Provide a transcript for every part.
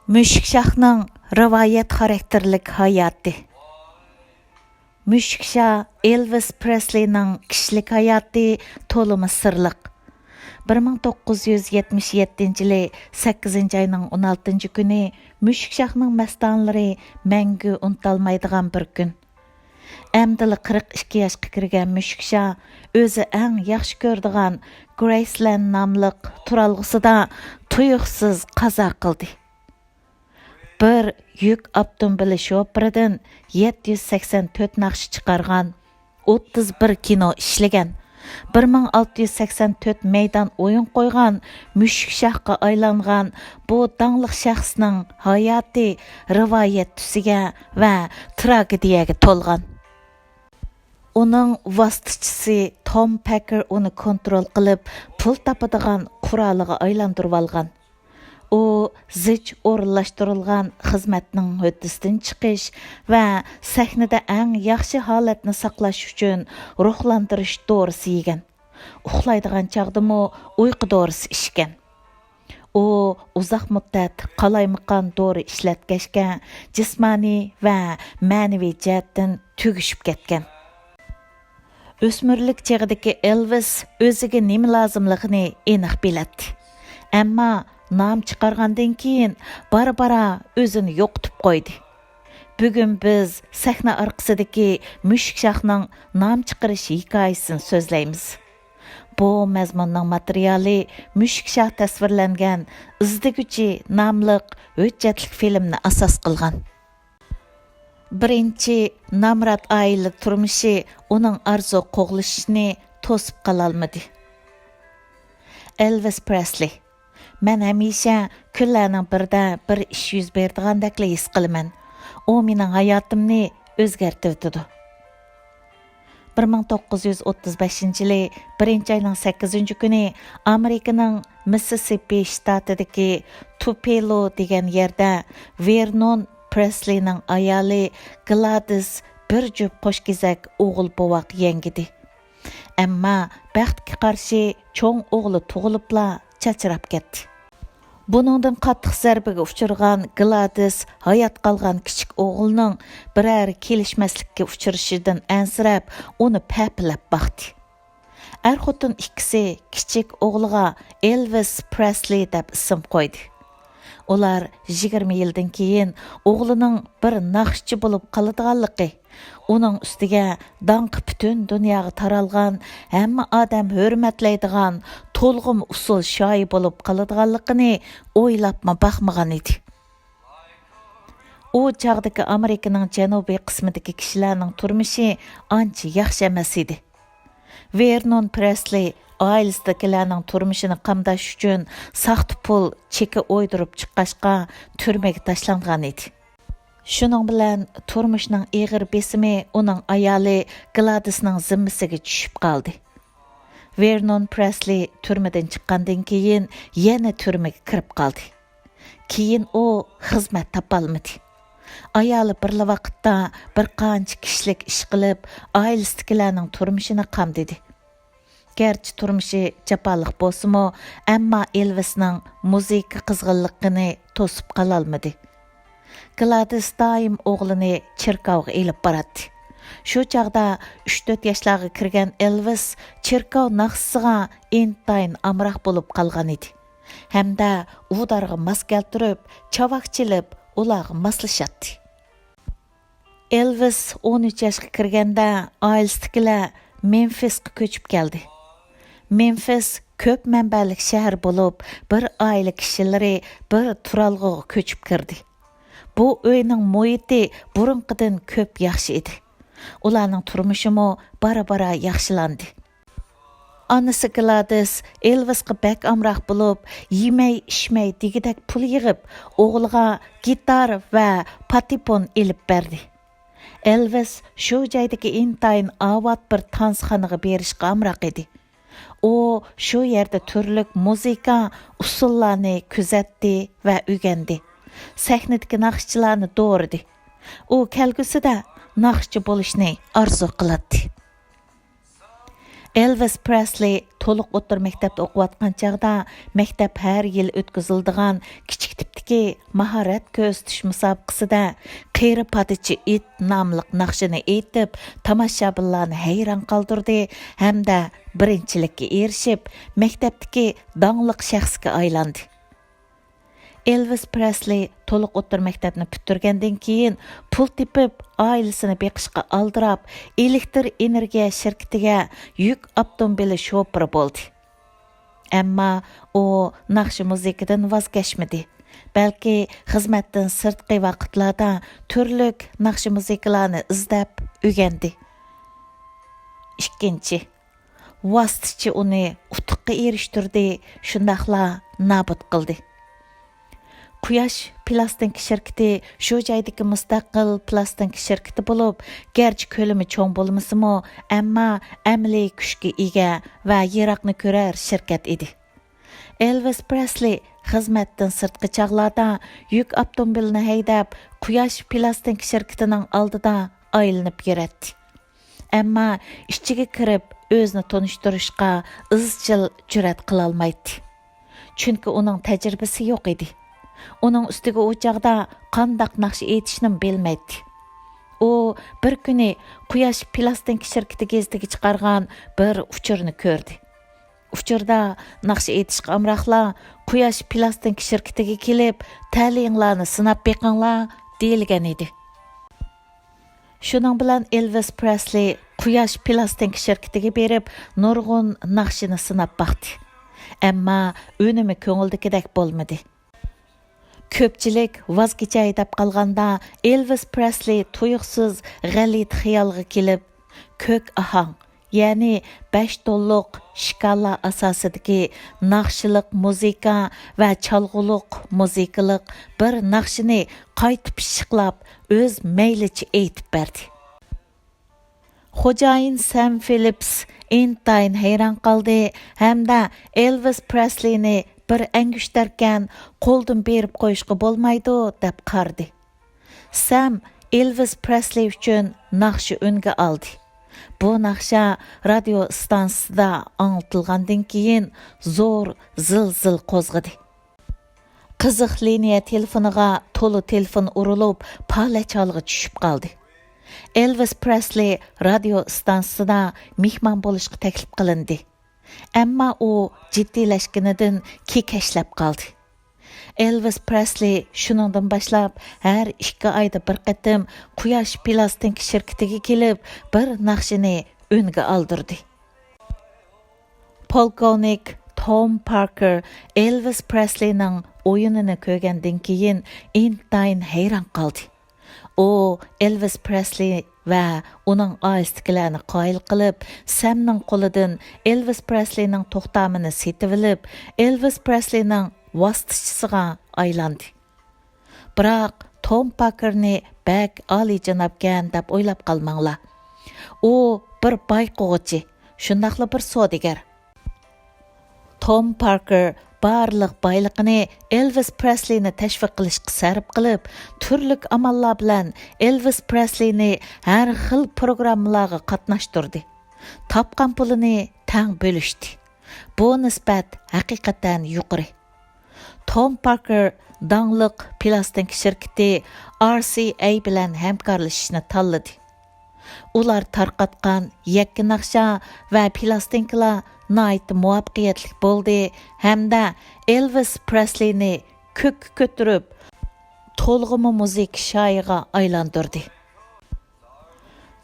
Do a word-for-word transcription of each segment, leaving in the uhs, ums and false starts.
مۈشۈكشاھنىڭ رىۋايەت خاراكتېرلىك ھاياتى. مۈشۈكشاھ ئېلۋىس پرېسلىنىڭ كىشىلىك ھاياتى تولىمۇ سىرلىق. بىر مىڭ توققۇز يۈز يەتمىش يەتتىنچى يىلى سەككىزىنچى ئاينىڭ ئون ئالتىنچى كۈنى مۈشۈكشاھنىڭ مەستانىلىرى مەڭگۈ ئۇنتۇلمايدىغان بىر كۈن. ئەمدىلا قىرىق ئىككى ياشقا كىرگەن مۈشۈكشاھ ئۆزى ئەڭ ياخشى كۆرىدىغان گرەيسلەند ناملىق تۇرالغۇسىدا تۇيۇقسىز قازا قىلدى. بىر يۈك ئاپتوموبىلى شوپۇرىدىن يەتتە يۈز سەكسەن تۆت ناخشا چىقارغان، ئوتتۇز بىر كىنو ئىشلىگەن، بىر مىڭ ئالتە يۈز سەكسەن تۆت مەيدان ئويۇن قويغان مۈشۈكشاھقا ئايلانغان بۇ داڭلىق شەخسنىڭ ھاياتى رىۋايەت تۈسىگە ۋە تراگېدىيەگە تولغان. ئۇنىڭ ۋاسىتىچىسى توم پەككەر ئۇنى كونترول قىلىپ، پۇل تاپىدىغان قورالىغا ئايلاندۇرۇۋالغان. ئۇ زىچ ئورۇنلاشتۇرۇلغان خىزمەتنىڭ ھۆددىسىدىن چىقىش ۋە سەھنىدە ئەڭ ياخشى ھالەتنى ساقلاش ئۈچۈن روھلاندۇرۇش دورىسى يېگەن. ئۇخلايدىغان چاغدىمۇ ئۇيقۇ دورىسى ئىچكەن. ئۇ ئۇزاق مۇددەت قالايمىقان دورا ئىشلەتكەچكە، جىسمانىي ۋە مەنىۋى جەھەتتىن تۈگىشىپ كەتكەن. ئۆسمۈرلۈك چېغىدىكى ئېلۋىس ئۆزىگە نېمە لازىملىقىنى ئېنىق بىلەتتى. ئەمما نام چىقارغاندىن كېيىن بارا-بارا ئۆزىنى يوقىتىپ قويدى. بۈگۈن بىز سەھنە ئارقىسىدىكى مۈشۈكشاھنىڭ نام چىقىرىش ھېكايىسىنى سۆزلەيمىز. بۇ مەزمۇننىڭ ماتېرىيالى مۈشۈكشاھ تەسۋىرلەنگەن ئىزدىگۈچى ناملىق ھۆججەتلىك فىلىمنى ئاساس قىلغان. بىرىنچى نامرات ئائىلە تۇرمۇشى ئۇنىڭ ئارزۇ قوغلىشىشىنى توسۇپ قالالمىدى. ئېلۋىس پرېسلى. مەن ھەمىشە كۈنلەرنىڭ بىرىدە بىر ئىش يۈز بېرىدىغاندەكلا ھېس قىلىمەن. ئۇ مېنىڭ ھاياتىمنى ئۆزگەرتىۋېتىدۇ. بىر مىڭ توققۇز يۈز ئوتتۇز بەشىنچى يىلى بىرىنچى ئاينىڭ سەككىزىنچى كۈنى ئامېرىكىنىڭ مىسسىسىپى شتاتىدىكى تۇپېلو دېگەن يەردە ۋېرنون پرېسلىنىڭ ئايالى گلادىس بىر جۈپ قوشكېزەك ئوغۇل بوۋاق يەڭگىدى. ئەمما بەختكە قارشى چوڭ ئوغلى تۇغۇلۇپلا چاچراپ كەتتى. بۇنىڭدىن قاتتىق زەربىگە ئۇچرىغان گلادىس ھايات قالغان كىچىك ئوغلىنىڭ بىرەر كېلىشمەسلىككە ئۇچرىشىدىن ئەنسىرەپ، ئۇنى پەپىلەپ باقتى. ئەر-خوتۇن ئىككىسى كىچىك ئوغلىغا ئېلۋىس پرېسلى دەپ ئىسىم قويدى. ئۇلار يىگىرمە يىلدىن كېيىن ئوغلىنىڭ بىر ناخشىچى بولۇپ قالىدىغانلىقى، ئۇنىڭ ئۈستىگە داڭقى پۈتۈن دۇنياغا تارالغان، ھەممە ئادەم ھۆرمەتلەيدىغان تولغىما ئۇسسۇل شاھى بولۇپ قالىدىغانلىقىنى ئويلاپمۇ باقمىغان ئىدى. ئۇ چاغدىكى ئامېرىكىنىڭ جەنۇبىي قىسمىدىكى كىشىلەرنىڭ تۇرمۇشى ئانچە ياخشى ئەمەس ئىدى. ۋېرنون پرېسلى ئائىلىسىدىكىلەرنىڭ تۇرمۇشىنى قامداش ئۈچۈن ساختا پۇل چېكى ئويدۇرۇپ چىققاچقا، تۈرمىگە تاشلانغان ئىدى. شۇنىڭ بىلەن تۇرمۇشنىڭ ئېغىر بېسىمى ئۇنىڭ ئايالى گلادىسنىڭ زىممىسىگە چۈشۈپ قالدى. ۋېرنون پرېسلى تۈرمىدىن چىققاندىن كېيىن يەنە تۈرمىگە كىرىپ قالدى. كېيىن ئۇ خىزمەت تاپالمىدى. ئايالى بىرلا ۋاقىتتا بىر قانچە كىشىلىك ئىش قىلىپ، ئائىلىسىدىكىلەرنىڭ تۇرمۇشىنى قامدىدى. گەرچە تۇرمۇشى جاپالىق بولسىمۇ، ئەمما ئېلۋىسنىڭ مۇزىكا قىزغىنلىقىنى توسۇپ قالالمىدى. گلادىس دائىم ئوغلىنى چېركاۋغا ئېلىپ باراتتى. شۇ چاغدا ئۈچ تۆت ياشلارغا كىرگەن ئېلۋىس چېركاۋ ناخشىسىغا ئىنتايىن ئامراق بولۇپ قالغان ئىدى ھەمدە ئۇدارغا ماس كەلتۈرۈپ، چاۋاك چېلىپ، ئۇلارغا ماسلىشاتتى. ئېلۋىس ئون ئۈچ ياشقا كىرگەندە، ئائىلىسىدىكىلەر مېمفىسقا كۆچۈپ كەلدى. مېمفىس كۆپ مەنبەلىك شەھەر بولۇپ، بىر ئائىلە كىشىلىرى بىر تۇرالغۇغا كۆچۈپ كىردى. بۇ ئۆينىڭ مۇھىتى بۇرۇنقىدىن كۆپ ياخشى ئىدى. ئۇلارنىڭ تۇرمۇشىمۇ بارا-بارا ياخشىلاندى. ئانىسى گلادىس ئېلۋىسقا بەك ئامراق بولۇپ، يېمەي، ئىچمەي دېگۈدەك پۇل يىغىپ، ئوغلىغا گىتار ۋە پاتېفون ئېلىپ بەردى. ئېلۋىس شۇ جايدىكى ئىنتايىن ئاۋات بىر تانسىخانىغا بېرىشقا ئامراق ئىدى. ئۇ شۇ يەردە تۈرلۈك مۇزىكا ئۇسسۇللارنى كۆزەتتى ۋە ئۆگەندى. سەھنىدىكى ناخشىچىلارنى دورىدى. ئۇ كەلگۈسىدە ناخشىچى بولۇشنى ئارزۇ قىلاتتى. ئېلۋىس پرېسلى تولۇق ئوتتۇرا مەكتەپتە ئوقۇۋاتقان چاغدا، مەكتەپ ھەر يىلى ئۆتكۈزۈلىدىغان كىچىك تىپتىكى مەكتەپتىكى ماھارەت كۆرسىتىش مۇسابىقىسىدە قېرى پادىچى ئىت ناملىق ناخشىنى ئېيتىپ، تاماشابىنلارنى ھەيران قالدۇردى ھەمدە بىرىنچىلىككە ئېرىشىپ، مەكتەپتىكى داڭلىق شەخسكە ئايلاندى. ئېلۋىس پرېسلى تولۇق ئوتتۇرا مەكتەپنى پۈتتۈرگەندىن كېيىن، پۇل تېپىپ، ئائىلىسىنى بېقىشقا ئالدىراپ، ئېلېكتىر ئېنېرگىيە شىركىتىگە يۈك ئاپتوموبىلى شوپۇرى بولدى. ئەمما ئۇ ناخشا مۇزىكىدىن ۋاز كەچمىدى، بەلكى خىزمەتتىن سىرتقى ۋاقىتلاردا تۈرلۈك ناخشا مۇزىكىلارنى ئىزدەپ ئۆگەندى. ئىككىنچى، ۋاسىتىچى ئۇنى ئۇتۇققا ئېرىشتۈردى، شۇنداقلا نابۇت قىلدى. قۇياش پىلاستىنكا شىركىتى شۇ جايدىكى مۇستەقىل پىلاستىنكا شىركىتى بولۇپ، گەرچە كۆلىمى چوڭ بولمىسىمۇ، ئەمما ئەمەلىي كۈچكە ئىگە ۋە يىراقنى كۆرەر شىركەت ئىدى. ئېلۋىس پرېسلى خىزمەتتىن سىرتقى چاغلاردا يۈك ئاپتوموبىلىنى ھەيدەپ، قۇياش پىلاستىنكا شىركىتىنىڭ ئالدىدا ئايلىنىپ يۈرەتتى. ئەمما ئىچىگە كىرىپ ئۆزىنى تونۇشتۇرۇشقا ئىزچىل جۈرئەت قىلالمايتتى. چۈنكى ئۇنىڭ تەجرىبىسى يوق ئىدى. ئۇنىڭ ئۈستىگە ئۇ چاغدا قانداق ناخشا ئېيتىشنىمۇ بىلمەيتتى. ئۇ بىر كۈنى قۇياش پىلاستىنكا شىركىتى گېزىتىگە چىقارغان بىر ئۇچۇرنى كۆردى. ئۇچۇردا ناخشا ئېيتىشقا ئامراقلار قۇياش پىلاستىنكا شىركىتىگە كېلىپ، تەلىيىڭلارنى سىناپ بېقىڭلار، دېيىلگەن ئىدى. شۇنىڭ بىلەن ئېلۋىس پرېسلى قۇياش پىلاستىنكا شىركىتىگە بېرىپ، نۇرغۇن ناخشىنى سىناپ باقتى. ئەمما ئۈنۈمى كۆڭۈلدىكىدەك بولمىدى. كۆپچىلىك ۋاز كېچەي دەپ قالغاندا، ئېلۋىس پرېسلى تۇيۇقسىز غەلىتە خىيالغا كېلىپ، كۆك ئاھاڭ، يەنى بەش تونلۇق شىكالا ئاساسىدىكى ناخشىلىق مۇزىكا ۋە چالغۇلۇق مۇزىكىلىق بىر ناخشىنى قايتا پىششىقلاپ، ئۆز مەيلىچە ئېيتىپ بەردى. خوجايىن سەم فىلىپس ئىنتايىن ھەيران قالدى ھەمدە ئېلۋىس پرېسلىنى بىر ئەڭگۈشتەركەن قولدىن بېرىپ قويۇشقا بولمايدۇ، دەپ قارىدى. سەم ئېلۋىس پرېسلى ئۈچۈن ناخشا ئۈنگە ئالدى. بۇ ناخشا رادىيو ئىستانسىسىدا ئاڭلىتىلغاندىن كېيىن زور زىلزىلە قوزغىدى. قىزىق لىنىيە تېلېفونىغا تولا تېلېفون ئۇرۇلۇپ، پالەچ ھالغا چۈشۈپ قالدى. ئېلۋىس پرېسلى رادىيو ئىستانسىسىدا مېھمان بولۇشقا تەكلىپ قىلىندى. ئەمما ئۇ جىددىيلەشكىنىدىن كېكەچلەپ قالدى. ئېلۋىس پرېسلى شۇنىڭدىن باشلاپ ھەر ئىككى ئايدا بىر قېتىم قۇياش پىلاستىنكا شىركىتىگە كېلىپ، بىر ناخشىنى ئۈنگە ئالدۇردى. پولكوۋنىك توم پاركېر ئېلۋىس پرېسلىنىڭ ئويۇنىنى كۆرگەندىن كېيىن ئىنتايىن ھەيران قالدى. ئۇ ئېلۋىس پرېسلى ۋە ئۇنىڭ ئائىلىسىدىكىلەرنى قايىل قىلىپ، سەمنىڭ قولىدىن ئېلۋىس پرېسلىنىڭ توختامىنى سېتىۋېلىپ، ئېلۋىس پرېسلىنىڭ ۋاسىتىچىسىغا ئايلاندى. بىراق توم پاركېرنى بەك ئالىيجانابكەن دەپ ئويلاپ قالماڭلار. ئۇ بىر بايقۇغۇچى، شۇنداقلا بىر سودىگەر. توم پاركېر بارلىق بايلىقىنى ئېلۋىس پرېسلىنى تەشۋىق قىلىشقا سەرپ قىلىپ، تۈرلۈك ئاماللار بىلەن ئېلۋىس پرېسلىنى ھەر خىل پروگراممىلارغا قاتناشتۇردى. تاپقان پۇلىنى تەڭ بۆلۈشتى. بۇ نىسبەت ھەقىقەتەن يۇقىرى. توم پاركېر داڭلىق پىلاستىنكا شىركىتى ئار سى ئەي بىلەن ھەمكارلىشىشنى تاللىدى. ئۇلار تارقاتقان يەككە ناخشا ۋە پىلاستىنكىلار ناھايىتى مۇۋەپپەقىيەتلىك بولدى ھەمدە ئېلۋىس پرېسلىنى كۆككە كۆتۈرۈپ، تولغىما مۇزىكا شاھىغا ئايلاندۇردى.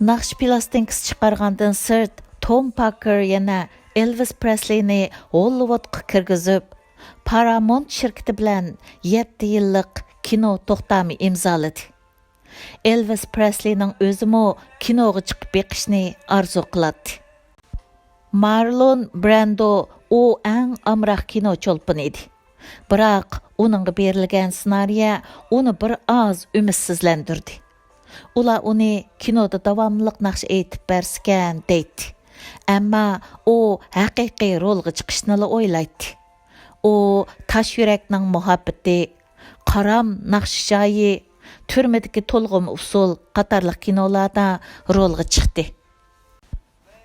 ناخشا پىلاستىنكىسى چىقارغاندىن سىرت، توم پاركېر يەنە ئېلۋىس پرېسلىنى ھوللىۋۇدقا كىرگۈزۈپ، پارامونت شىركىتى بىلەن يەتتە يىللىق كىنو توختامى ئىمزالىدى. ئېلۋىس پرېسلىنىڭ ئۆزىمۇ كىنوغا چىقىپ بېقىشنى ئارزۇ قىلاتتى. مارلون براندو ئۇ ئەڭ ئامراق كىنو چولپىنى ئىدى. بىراق ئۇنىڭغا بېرىلگەن سېنارىيە ئۇنى بىر ئاز ئۈمىدسىزلەندۈردى. ئۇلار ئۇنى كىنودا داۋاملىق ناخشا ئېيتىپ بەرسىكەن دەيتتى. ئەمما ئۇ ھەقىقىي رولغا چىقىشنىلا ئويلايتتى. ئۇ تاش يۈرەكنىڭ مۇھەببىتى، قارام ناخشا شاھى، تۈرمىدىكى تولغىما ئۇسسۇل قاتارلىق كىنولاردا رولغا چىقتى.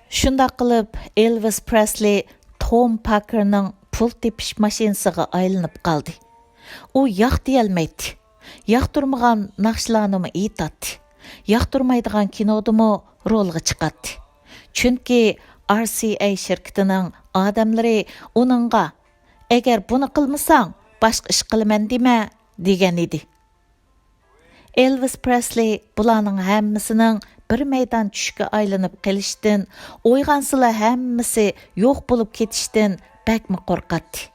شۇنداق قىلىپ، ئېلۋىس پرېسلى توم پاركېرنىڭ پۇل تېپىش ماشىنىسىغا ئايلىنىپ قالدى. ئۇ ياق دېيەلمەيتتى. ياقتۇرمىغان ناخشىلارنىمۇ ئېيتاتتى. ياقتۇرمايدىغان كىنودىمۇ رولغا چىقاتتى. چۈنكى ئار سى ئەي شىركىتىنىڭ ئادەملىرى ئۇنىڭغا، «ئەگەر بۇنى قىلمىساڭ، باشقا ئىش قىلىمەن دېمە» دېگەن ئىدى. ئېلۋىس پرېسلى بۇلارنىڭ ھەممىسىنىڭ بىر مەيدان چۈشكە ئايلىنىپ قېلىشىدىن، ئويغانسىلا ھەممىسى يوق بولۇپ كېتىشتىن بەكمۇ قورقاتتى.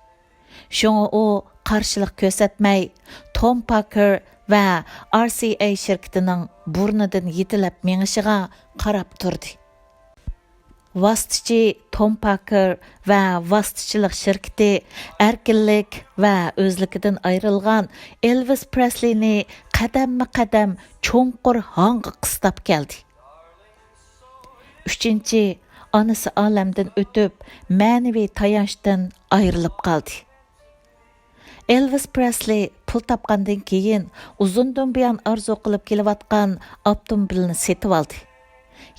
شۇڭا ئۇ قارشىلىق كۆرسەتمەي، توم پاركېر ۋە ئار سى ئەي شىركىتىنىڭ بۇرنىدىن يېتىلەپ مېڭىشىغا قاراپ تۇردى. ۋاسىتىچى توم پاركېر ۋە ۋاسىتىچىلىق شىركىتى ئەركىنلىك ۋە ئۆزلۈكىدىن ئايرىلغان ئېلۋىس پرېسلىنى قەدەممۇ قەدەم چوڭقۇر ھاڭغا قىستاپ كەلدى. ئۈچىنچى، ئانىسى ئالەمدىن ئۆتۈپ، مەنىۋى تايانچتىن ئايرىلىپ قالدى. ئېلۋىس پرېسلى پۇل تاپقاندىن كېيىن، ئۇزۇندىن بۇيان ئارزۇ قىلىپ كېلىۋاتقان ئاپتوموبىلنى سېتىۋالدى.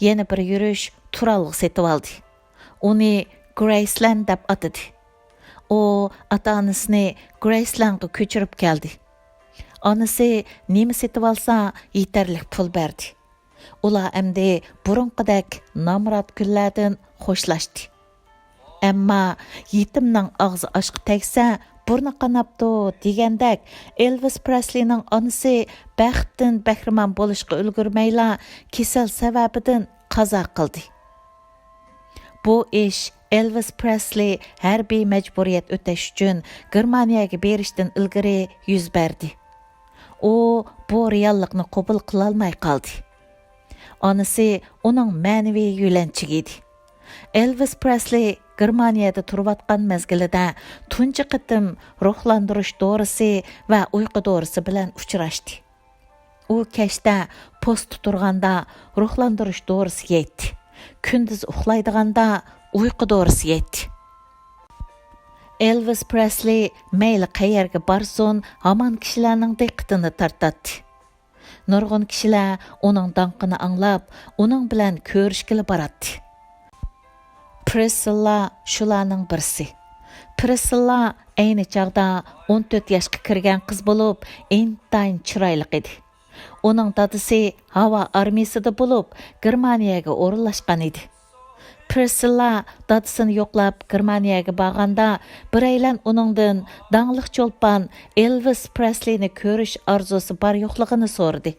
يەنە بىر يۈرۈش تۇرالغۇ سېتىۋالدى. ئۇنى گرەيسلەند دەپ ئاتىدى. ئۇ ئاتا-ئانىسىنى گرەيسلەندقا كۆچۈرۈپ كەلدى. ئانىسى نېمە سېتىۋالسا يېتەرلىك پۇل بەردى. ئۇلار ئەمدى بۇرۇنقىدەك نامرات كۈنلەردىن خوشلاشتى. ئەمما يېتىمنىڭ ئاغزى ئاشقا تەگسە، بۇرنى قاناپتۇ دېگەندەك، ئېلۋىس پرېسلىنىڭ ئانىسى بەختتىن بەھرىمەن بولۇشقا ئۈلگۈرمەيلا، كېسەل سەۋەبىدىن قازا قىلدى. بۇ ئىش ئېلۋىس پرېسلى ھەربىي مەجبۇرىيەت ئۆتەش ئۈچۈن گېرمانىيەگە بېرىشتىن ئىلگىرى يۈز بەردى. ئۇ بۇ رېئاللىقنى قوبۇل قىلالماي قالدى. ئانىسى ئۇنىڭ مەنىۋى يۆلەنچۈكى ئىدى. ئېلۋىس پرېسلى گېرمانىيەدە تۇرۇۋاتقان مەزگىلىدە تۇنجى قېتىم روھلاندۇرۇش دورىسى ۋە ئۇيقۇ دورىسى بىلەن ئۇچراشتى. ئۇ كەچتە پوستتا تۇرغاندا روھلاندۇرۇش دورىسى يەيتتى. كۈندۈز ئۇخلايدىغاندا ئۇيقۇ دورىسى يەيتتى. ئېلۋىس پرېسلى مەيلى قەيەرگە بارسۇن، ھامان كىشىلەرنىڭ دىققىتىنى تارتاتتى. نۇرغۇن كىشىلەر ئۇنىڭ داڭقىنى ئاڭلاپ، ئۇنىڭ بىلەن كۆرۈشكىلى باراتتى. پرىسسىللا شۇلارنىڭ بىرسى. پرىسسىللا ئەينى چاغدا ئون تۆت ياشقا كىرگەن قىز بولۇپ، ئىنتايىن چىرايلىق ئىدى. ئۇنىڭ دادىسى ھاۋا ئارمىيىسىدا بولۇپ، گېرمانىيەگە ئورۇنلاشقان ئىدى. پرىسسىللا دادىسىنى يوقلاپ گېرمانىيەگە بارغاندا، بىرەيلەن ئۇنىڭدىن داڭلىق چولپان ئېلۋىس پرېسلىنى كۆرۈش ئارزۇسى بار يوقلۇقىنى سورىدى.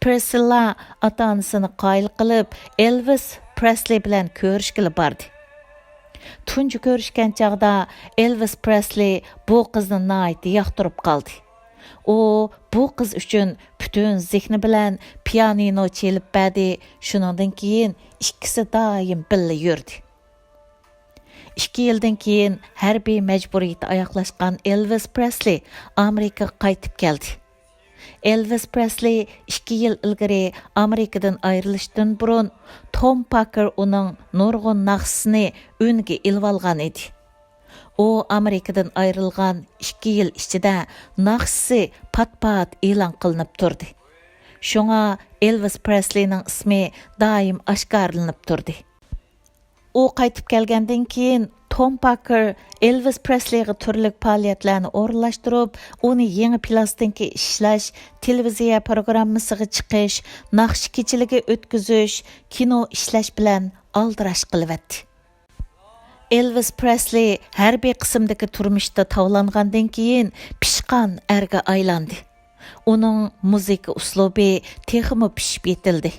پرىسسىللا ئاتا-ئانىسىنى قايىل قىلىپ، ئېلۋىس پرېسلى بىلەن كۆرۈشكىلى باردى. تۇنجى كۆرۈشكەن چاغدا ئېلۋىس پرېسلى بۇ قىزنى ناھايىتى ياقتۇرۇپ قالدى. ئۇ بۇ قىز ئۈچۈن پۈتۈن زېھنى بىلەن پىيانىنو چېلىپ بەردى، شۇنىڭدىن كېيىن ئىككىسى دائىم بىللە يۈردى. ئىككى يىلدىن كېيىن ھەربىي مەجبۇرىيىتى ئاياغلاشقان ئېلۋىس پرېسلى ئامېرىكىغا قايتىپ كەلدى. ئېلۋىس پرېسلى ئىككى يىل ئىلگىرى ئامېرىكىدىن ئايرىلىشتىن بۇرۇن، توم پاركېر ئۇنىڭ نۇرغۇن ناخشىسىنى ئۈنگە ئېلىۋالغان ئىدى. ئۇ ئامېرىكىدىن ئايرىلغان ئىككى يىل ئىچىدە ناخشىسى پات-پات ئېلان قىلىنىپ تۇردى. شۇڭا ئېلۋىس پرېسلىنىڭ ئىسمى دائىم ئاشكارىلىنىپ تۇردى. ئۇ قايتىپ كەلگەندىن كېيىن، توم پاركېر ئېلۋىس پرېسلىغا تۈرلۈك پائالىيەتلەرنى ئورۇنلاشتۇرۇپ، ئۇنى يېڭى پىلاستىنكا ئىشلەش، تېلېۋىزىيە پروگراممىسىغا چىقىش، ناخشا كېچىلىكى ئۆتكۈزۈش، كىنو ئىشلەش بىلەن ئالدىراش قىلىۋەتتى. ئېلۋىس پرېسلى ھەربىي قىسىمدىكى تۇرمۇشتا تاۋلانغاندىن كېيىن، پىشقان ئەرگە ئايلاندى. ئۇنىڭ مۇزىكا ئۇسلۇبى تېخىمۇ پىشىپ يېتىلدى.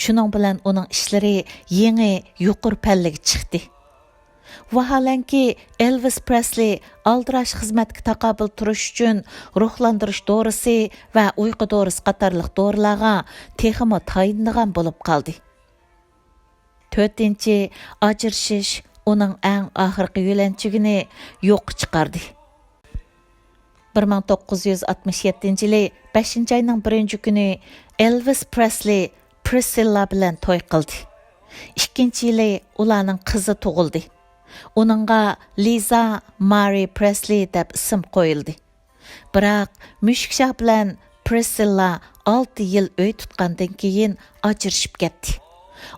شۇنىڭ بىلەن ئۇنىڭ ئىشلىرى يېڭى يۇقىرى پەللىگە چىقتى. ۋاھالەنكى، ئېلۋىس پرېسلى ئالدىراش خىزمەتكە تاقابىل تۇرۇش ئۈچۈن روھلاندۇرۇش دورىسى ۋە ئۇيقۇ دورىسى قاتارلىق دورىلارغا تېخىمۇ تايىنىدىغان بولۇپ قالدى. تۆتىنچى، ئاجرىشىش ئۇنىڭ ئەڭ ئاخىرقى يۆلەنچۈكىنى يوققا چىقاردى. بىر مىڭ توققۇز يۈز ئاتمىش يەتتىنچى يىلى بەشىنچى ئاينىڭ بىرىنچى كۈنى ئېلۋىس پرېسلى پرىسسىللا بىلەن توي قىلدى. ئىككىنچى يىلى ئۇلارنىڭ قىزى تۇغۇلدى. ئۇنىڭغا لىزا مارى پرېسلى دەپ ئىسىم قويۇلدى. بىراق، مۈشۈكشاھ بىلەن پرىسسىللا ئالتە يىل ئۆي تۇتقاندىن كېيىن ئاجرىشىپ كەتتى.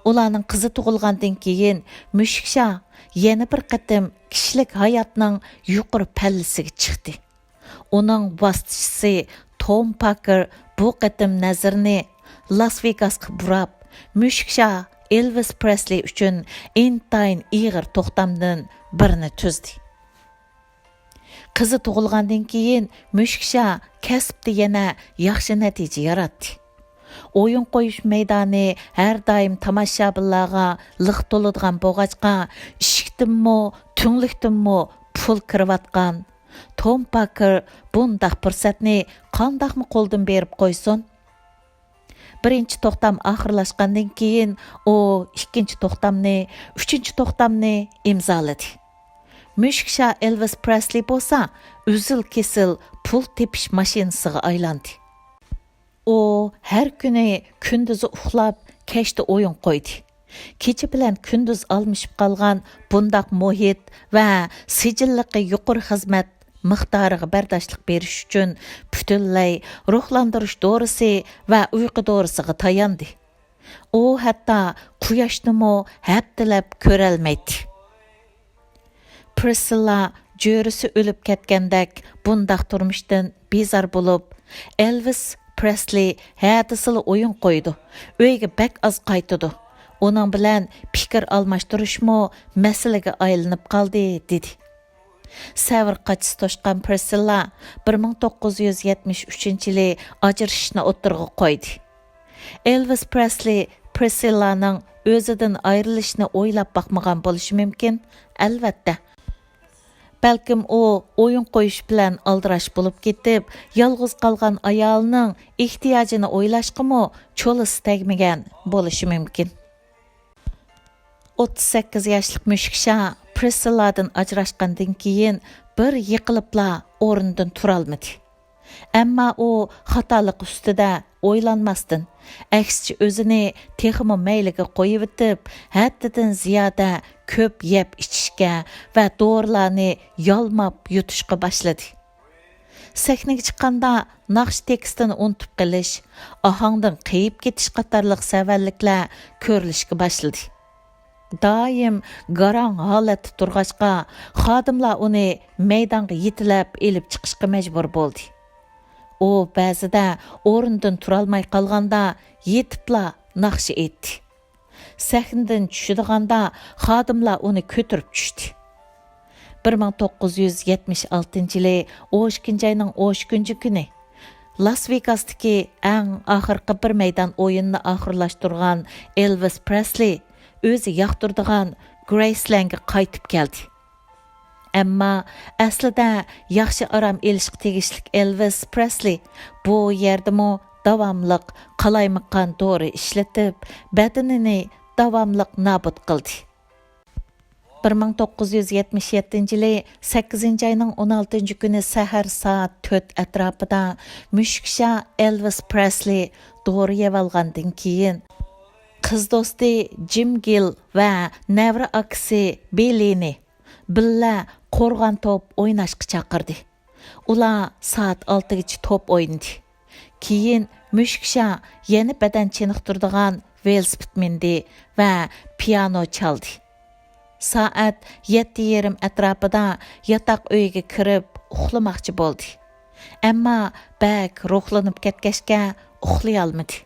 ئۇلارنىڭ قىزى تۇغۇلغاندىن كېيىن، مۈشۈكشاھ يەنە بىر قېتىم كىشىلىك ھاياتنىڭ يۇقىرى پەللىسىگە چىقتى. ئۇنىڭ ۋاسىتىچىسى توم پاكېر بۇ قېتىم نەزىرىنى لاس ۋېگاسقا بۇراپ، مۈشۈكشاھ ئېلۋىس پرېسلى ئۈچۈن ئىنتايىن ئېغىر توختامدىن بىرنى تۈزدى. قىزى تۇغۇلغاندىن كېيىن مۈشۈكشاھ كەسىپتە يەنە ياخشى نەتىجە ياراتتى. ئويۇن قويۇش مەيدانى ھەر دائىم تاماشابىنلارغا لىق تولىدىغان بولغاچقا، ئىشىكتىنمۇ، تۈڭلۈكتىنمۇ پۇل كىرىۋاتقان توم پاكېر بۇنداق پۇرسەتنى قانداقمۇ قولدىن بېرىپ قويسۇن؟ بىرىنچى توختام ئاخىرلاشقاندىن كېيىن، ئۇ ئىككىنچى توختامنى، ئۈچىنچى توختامنى ئىمزالىدى. مۈشۈكشاھ ئېلۋىس پرېسلى بولسا ئۈزۈل-كېسىل پۇل تېپىش ماشىنىسىغا ئايلاندى. ئۇ ھەر كۈنى كۈندۈزى ئۇخلاپ، كەچتە ئويۇن قويدى. كېچە بىلەن كۈندۈز ئالمىشىپ قالغان بۇنداق مۇھىت ۋە سىجىللىقى يۇقىرى خىزمەت مىقدارىغا بەرداشلىق بېرىش ئۈچۈن پۈتۈنلەي روھلاندۇرۇش دورىسى ۋە ئۇيقۇ دورىسىغا تاياندى. ئۇ ھەتتا قۇياشنىمۇ ھەپتىلەپ كۆرەلمەيتتى. پرىسسىللا جۆرىسى ئۆلۈپ كەتكەندەك بۇنداق تۇرمۇشتىن بىزار بولۇپ، ئېلۋىس پرېسلى ھە دېسىلا ئويۇن قويىدۇ، ئۆيگە بەك ئاز قايتىدۇ. ئۇنىڭ بىلەن پىكىر ئالماشتۇرۇشمۇ مەسىلىگە ئايلىنىپ قالدى، دېدى. سەۋر قاچىسى توشقان پرىسسىللا بىر مىڭ توققۇز يۈز يەتمىش ئۈچىنچى يىلى ئاجرىشىشنى ئوتتۇرىغا قويدى. ئېلۋىس پرېسلى پرىسسىللانىڭ ئۆزىدىن ئايرىلىشىنى ئويلاپ باقمىغان بولۇشى مۇمكىن، ئەلۋەتتە. بەلكىم ئۇ ئويۇن قويۇش بىلەن ئالدىراش بولۇپ كېتىپ، يالغۇز قالغان ئايالىنىڭ ئېھتىياجىنى ئويلاشقىمۇ چولىسى تەگمىگەن بولۇشى مۇمكىن. ئوتتۇز سەككىز ياشلىق مۈشۈكشاھ پرىسسىللادىن ئاجراشقاندىن كېيىن بىر يىقىلىپلا ئورنىدىن تۇرالمىدى. ئەمما ئۇ خاتالىقى ئۈستىدە ئويلانماستىن، ئەكسىچە ئۆزىنى تېخىمۇ مەيلىگە قويۇۋېتىپ، ھەددىدىن زىيادە كۆپ يەپ ئىچىشكە ۋە دورىلارنى يالماپ يۇتۇشقا باشلىدى. سەھنىگە چىققاندا ناخشا تېكىستىنى ئۇنتۇپ قېلىش، ئاھاڭدىن قېيىپ كېتىش قاتارلىق سەۋەنلىكلەر كۆرۈلۈشكە باشلىدى. دائىم گاراڭ ھالەتتە تۇرغاچقا، خادىملار ئۇنى مەيدانغا يېتىلەپ ئېلىپ چىقىشقا مەجبۇر بولدى. ئۇ بەزىدە ئورنىدىن تۇرالماي قالغاندا يېتىپلا ناخشا ئېيتتى. سەھنىدىن چۈشىدىغاندا خادىملار ئۇنى كۆتۈرۈپ چۈشتى. بىر مىڭ توققۇز يۈز يەتمىش ئالتىنچى يىلى ئون ئىككىنچى ئاينىڭ ئون ئۈچىنچى كۈنى لاس ۋېگاستىكى ئەڭ ئاخىرقى بىر مەيدان ئويۇنىنى ئاخىرلاشتۇرغان ئېلۋىس پرېسلى ئۆزى ياقتۇرىدىغان گرېيسلەنگە قايتىپ كەلدى. ئەمما ئەسلىدە ياخشى ئارام ئېلىشقا تېگىشلىك ئېلۋىس پرېسلى بۇ يەردىمۇ داۋاملىق قالايمىقان دورا ئىشلىتىپ، بەدىنىنى داۋاملىق نابۇت قىلدى. بىر مىڭ توققۇز يۈز يەتمىش يەتتىنچى يىلى سەككىزىنچى ئاينىڭ ئون ئالتىنچى كۈنى سەھەر سائەت تۆت ئەتراپىدا مۈشۈكشاھ ئېلۋىس پرېسلى دورا يەۋالغاندىن كېيىن، قىز دوستى جىم گىل ۋە نەۋرە ئاكىسى بىللىنى بىللە قورغان توپ ئويناشقا چاقىردى. ئۇلار سائەت ئالتىگىچە توپ ئوينىدى. كېيىن مۈشۈكشاھ يەنە بەدەن چېنىقتۇرىدىغان ۋېلىسىپىت مىندى ۋە پىيانو چالدى. سائەت يەتتە يېرىم ئەتراپىدا ياتاق ئۆيىگە كىرىپ ئۇخلىماقچى بولدى. ئەمما بەك روھلىنىپ كەتكەچكە ئۇخلىيالمىدى.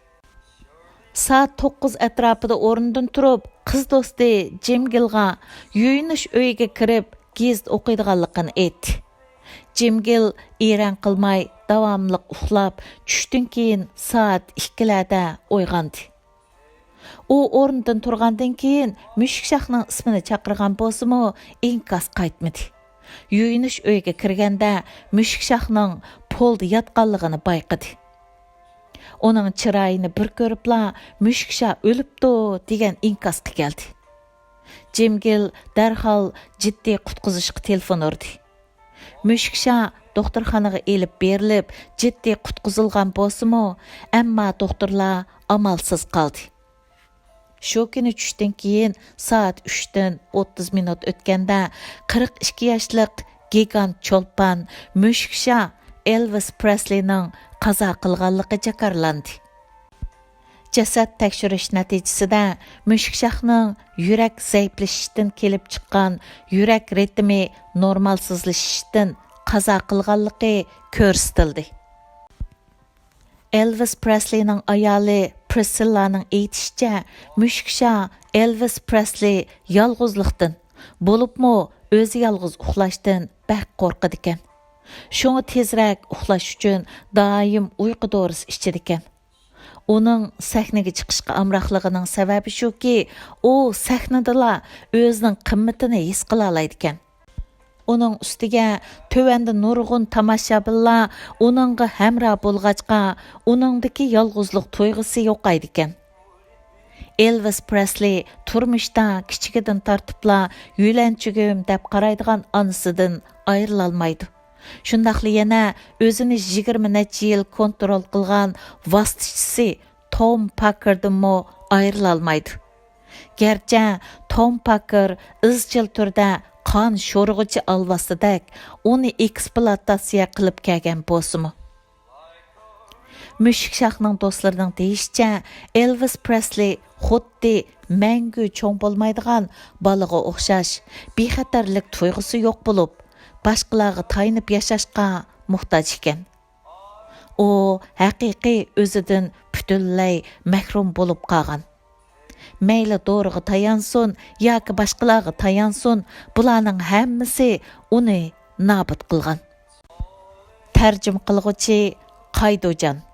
سائەت توققۇز ئەتراپىدا ئورنىدىن تۇرۇپ، قىز دوستى جىم گىلغا يۇيۇنۇش ئۆيىگە كىرىپ گېزىت ئوقۇيدىغانلىقىنى ئېيتتى. جىم گىل ئېرەن قىلماي داۋاملىق ئۇخلاپ، چۈشتىن كېيىن سائەت ئىككىلەردە ئويغاندى. ئۇ ئورنىدىن تۇرغاندىن كېيىن مۈشۈكشاھنىڭ ئىسمىنى چاقىرغان بولسىمۇ، ئىنكاس قايتمىدى. يۇيۇنۇش ئۆيىگە كىرگەندە مۈشۈكشاھنىڭ پولدا ياتقانلىقىنى بايقىدى. ئۇنىڭ چىرايىنى بىر كۆرۈپلا مۈشۈكشاھ ئۆلۈپتۇ دېگەن ئىنكاسقا كەلدى. جىم گىل دەرھال جىددىي قۇتقۇزۇشقا تېلېفون ئۇردى. مۈشۈكشاھ دوختۇرخانىغا ئېلىپ بېرىلىپ، جىددىي قۇتقۇزۇلغان بولسىمۇ، ئەمما دوختۇرلار ئامالسىز قالدى. شۇ كۈنى چۈشتىن كېيىن سائەت ئۈچتىن ئوتتۇز مىنۇت ئۆتكەندە، قىرىق ئىككى ياشلىق گىگانت چولپان مۈشۈكشاھ ئېلۋىس پرېسلىنىڭ قازا قىلغانلىقى جاكارلاندى. جەسەت تەكشۈرۈش نەتىجىسىدە مۈشۈكشاھنىڭ يۈرەك زەئىپلىشىشتىن كېلىپ چىققان يۈرەك رىتىمى نورمالسىزلىشىشتىن قازا قىلغانلىقى كۆرسىتىلدى. ئېلۋىس پرېسلىنىڭ ئايالى پرىسسىللانىڭ ئېيتىشىچە، مۈشۈكشا ئېلۋىس پرېسلى يالغۇزلۇقتىن، بولۇپمۇ ئۆزى يالغۇز ئۇخلاشتىن بەك قورقىدىكەن. شۇڭا تېزرەك ئۇخلاش ئۈچۈن دائىم ئۇيقۇ دورىسى ئىچىدىكەن. ئۇنىڭ سەھنىگە چىقىشقا ئامراقلىقىنىڭ سەۋەبى شۇكى، ئۇ سەھنىدىلا ئۆزىنىڭ قىممىتىنى ھېس قىلالايدىكەن. ئۇنىڭ ئۈستىگە تۆۋەندە نۇرغۇن تاماشابىنلار ئۇنىڭغا ھەمراھ بولغاچقا، ئۇنىڭدىكى يالغۇزلۇق تۇيغۇسى يوقايدىكەن. ئېلۋىس پرېسلى تۇرمۇشتا كىچىكىدىن تارتىپلا يۆلەنچۈگۈم دەپ قارايدىغان ئانىسىدىن ئايرىلالمايدۇ. شۇنداقلا يەنە ئۆزىنى يىگىرمە نەچچە يىل كونترول قىلغان ۋاسىتىچىسى توم پاككېردىنمۇ ئايرىلالمايدۇ. گەرچە توم پاككېر ئىزچىل تۈردە قان شورىغۇچى ئالۋاستىدەك ئۇنى ئېكسپلۇئاتاتسىيە قىلىپ كەلگەن بولسىمۇ. مۈشۈكشاقنىڭ دوستلىرىنىڭ دېيىشىچە، ئېلۋىس پرېسلى خۇددى مەڭگۈ چوڭ بولمايدىغان بالىغا ئوخشاش بىخەتەرلىك تۇيغۇسى يوق بولۇپ، باشقىلارغا تايىنىپ ياشاشقا موھتاج ئىكەن. ئۇ ھەقىقىي ئۆزىدىن پۈتۈنلەي مەھرۇم بولۇپ قالغان. مەيلى دورىغا تايانسۇن ياكى باشقىلارغا تايانسۇن، بۇلارنىڭ ھەممىسى ئۇنى نابۇت قىلغان. تەرجىمە قىلغۇچى: قايدۇجان.